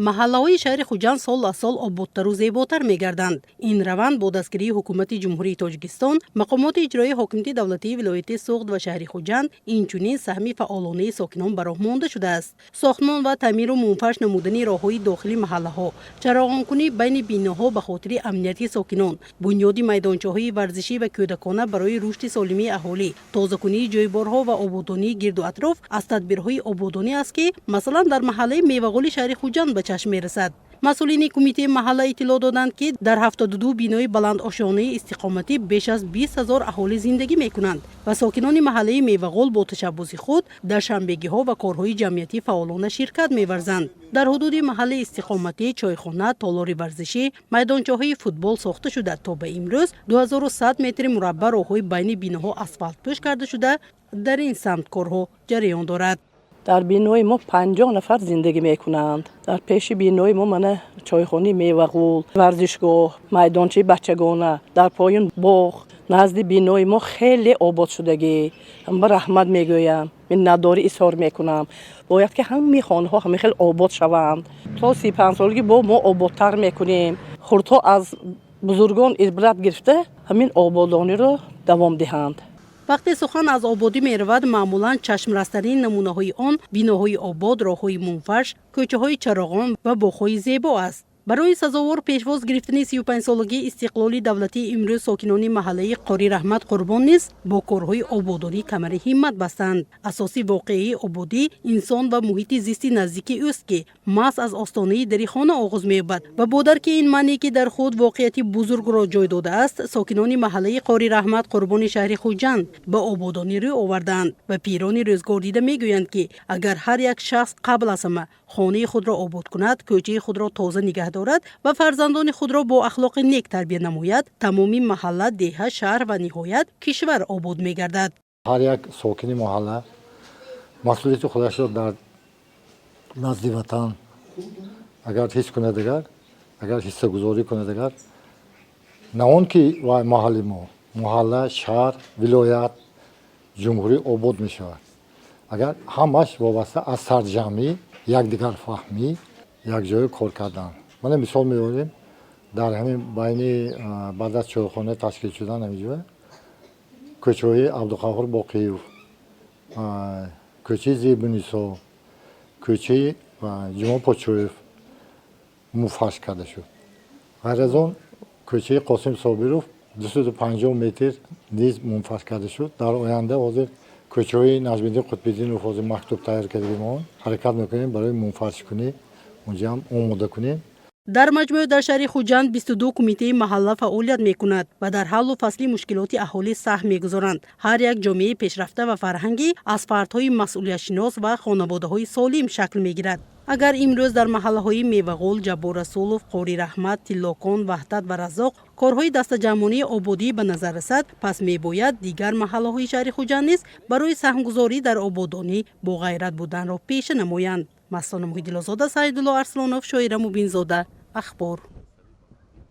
Маҳаллаҳои шаҳри Хуҷанд сол аз сол ободтару зеботар мегарданд. Ин раванд бо дастгирии Ҳукумати Ҷумҳурии Тоҷикистон, мақомоти иҷроии ҳокимияти давлатии вилояти Суғд ва шаҳри Хуҷанд, инчунин саҳми фаъолонаи сокинон ба роҳ монда шудааст. Сохтмон ва таъмиру мунфарш намудани роҳҳои дохили маҳаллаҳо, чароғонкунӣ байни биноҳо ба хотири амнияти сокинон, бунёди майдончаҳои варзишӣ ва кӯдакона барои рушди солимии аҳолӣ, тозакунии ҷӯйборҳо ва ободонии гирду атроф аз тадбирҳои ободонӣ аст, ки масалан дар маҳаллаи Мевағули шаҳри Хуҷанд ба чашм мерасад. Масъулини кумитаи маҳалла иттилоъ доданд, ки дар 72 бинои баландошёнаи истиқоматӣ беш аз 20 000 аҳолӣ зиндагӣ мекунанд ва сокинони маҳаллаи Мевағул бо ташаббуси худ дар шанбегиҳо ва корҳои ҷамъиятӣ фаъолона ширкат меварзанд. Дар ҳудуди маҳалли истиқоматӣ чойхона, толори варзишӣ, майдончаҳои футбол сохта шуда, то ба имрӯз 2100 метри мураббаъ роҳҳои байни биноҳо асфалтпӯш карда шуда, дар ин самт корҳо ҷараён дорад. Дар бинои мо 50 нафар зиндагӣ мекунанд. Дар пеши бинои мо мана чойхонаи Мевағул, варзишгоҳ, майдончаи бачагона, дар поён боғ. Назди бинои мо хеле ободшудагӣ. Ба раҳмат мегӯям, миннатдорӣ изҳор мекунам. Бояд ки ҳамаи хонаҳо ҳамин хел обод шаванд. То 35-солагӣ бо мо ободтар мекунем. Хурдҳо аз бузургон ибрат гирифта, ҳамин ободониро давом диҳанд. Вақте сухан аз ободӣ меравад, маъмулан чашмрастарин намунаҳои он биноҳои обод, роҳҳои мунфарш, кӯчаҳои чароғон ва боғҳои зебо аст. Барои сазовор пешвоз гирифтани 35-солагии истиқлоли давлатӣ имрӯз сокинони маҳаллаи Қори Раҳмат Қурбон низ бо корҳои ободонӣ камари ҳиммат бастанд. Асоси воқеии ободӣ инсон ва муҳити зисти наздики ӯст, ки маҳз аз остонаи дари хона оғоз меёбад. Ва бо дарки ин маъне, ки дар худ воқеияти бузургро ҷой додааст, сокинони маҳаллаи Қори Раҳмат Қурбони шаҳри Хуҷанд ба ободонӣ рӯ овардаанд ва пирони рӯзгордида мегӯянд, ки агар ҳар як шахс қабл аз ҳама хонаи худро обод кунад, кӯчаи худро тоза нигаҳ дорад ва фарзандони худро бо ахлоқи нек тарбия намояд, тамоми маҳалла, деҳа, шаҳр ва ниҳоят кишвар обод мегардад. Ҳар як сокини маҳалла масъулияти худашро дар назди ватан агар ҳис кунад, агар ҳиссагузорӣ кунад, агар на он ки вай маҳалли мо, маҳалла, шаҳр, вилоят, ҷумҳурӣ обод мешавад. Агар ҳамаш вобаста аз сарҷамъӣ, якдигарфаҳмӣ, якҷоя кор кардан. Мана мисол меорем: дар ҳамин байни баъд аз чойхона ташкил шудан, ҳаминҷо кӯчаҳои Абдуқаҳҳор Боқиев, кӯчаи Зебунисо, кӯчаи Ҷумо Почоев муфарш карда шуд. Ғайр аз он, кӯчаи Қосим Собиров 250 метр низ мунфарш карда шуд. Дар оянда ҳозир кӯчаҳои Наҷмиддин Қутбиддинов ҳозир мактуб тайёр кардагим, он ҳаракат мекунем барои мунфаршкунӣ, унҷаам омода кунем. Дар маҷмӯъ дар шаҳри Хуҷанд 22 кумитаи маҳалла фаъолият мекунад ва дар ҳаллу фасли мушкилоти аҳолӣ саҳм мегузоранд. Ҳар як ҷомеаи пешрафта ва фарҳангӣ аз фардҳои масъулиятшинос ва хонаводаҳои солим шакл мегирад. Агар имрӯз дар маҳаллаҳои Мевағул, Ҷаббор Расулов, Қори Раҳмат, Тиллокон, Ваҳдат ва Раззоқ корҳои дастаҷамъонаи ободӣ ба назар расад, пас мебояд дигар маҳаллаҳои шаҳри Хуҷанд низ барои саҳмгузорӣ дар ободонӣ бо ғайрат буданро пеша намоянд. Мастона Муҳиддилозода, Саидулло Арслонов, Шоира Мубинзода, Ахбор.